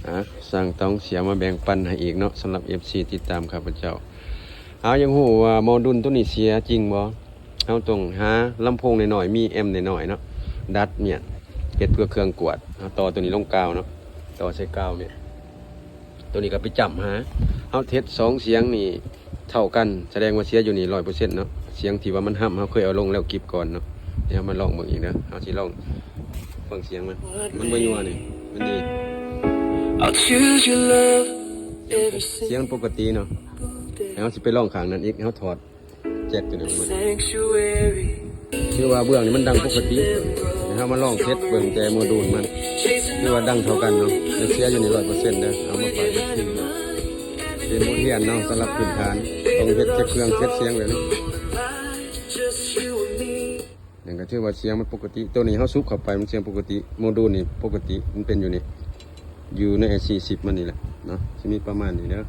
ອ່າ ສ້າງຕ້ອງເສຍມາແບ່ງປັນໃຫ້ອີກເນາະ ສຳລັບເອັຟຊີຕິດຕາມຂ້າພະເຈົ້າ. ເຮົາຢາກຮູ້ວ່າໂມດູນໂຕນີ້ເສຍຈິງບໍ່? ເຮົາຕ້ອງຫາລຳໂພງນ້ອຍໆ ມີແອມນ້ອຍໆເນາະ ດັດມ້ຽນ ເຮັດເພື່ອເຄື່ອງກວດ. ເຮົາຕໍ່ໂຕນີ້ລົງກາວເນາະ ຕໍ່ໃສ່ກາວມ້ຽນ. ໂຕນີ້ກໍໄປຈ້ຳຫາ ເຮົາເທັດສອງສຽງນີ້ເທົ່າກັນ ສະແດງວ່າເສຍຢູ່ນີ້ຮ້ອຍເປີເຊັນເນາະ. ສຽງທີ່ວ່າມັນຮຳ ເຮົາເຄີຍເອົາລົງແລ້ວກິບກ່ອນເນາະ. ດຽວເຮົາມາລອງເບິ່ງອີກເດີ ເຮົາຊິລອງຟັງສຽງມັນ ມັນບໍ່ຍົວນີ້ ມັນດີ I'll choose your love every ສຽງ single ມັນປົກກະຕິເນາະ. day. ແລ້ວເຮົາຊິໄປລອງຂ້າງນັ້ນອີກ ເຮົາຖອດແຈັກຕົວນີ້ອອກມາ Sanctuary. ຄືວ່າເບື້ອງນີ້ມັນດັງປົກກະຕິ ໃຫ້ເຮົາມາລອງເທັດເບິ່ງແຕ່ໂມດູນມັນ ຄືວ່າດັງເທົ່າກັນເນາະ. ຍັງເສຍຢູ່ນີ້ຮ້ອຍເປີເຊັນເດີ ເອົາມາຝາກເອັຟຊີເນາະ ເປັນບົດຮຽນເນາະ ສຳລັບພື້ນຖານ ຕ້ອງເຮັດເຊັກເຄື່ອງເຊັກສຽງແບບນີ້. ນັ້ນກໍຖືວ່າສຽງມັນປົກກະຕິ ໂຕນີ້ເຮົາສູບເຂົ້າໄປມັນສຽງປົກກະຕິ ໂມດູນນີ້ປົກກະຕິ ມັນເປັນຢູ່ນີ້ ຢູ່ໃນສີ່ສິບມັນນີ້ແຫຼະເນາະ ຊິມີປະມານນີ້ເດີ.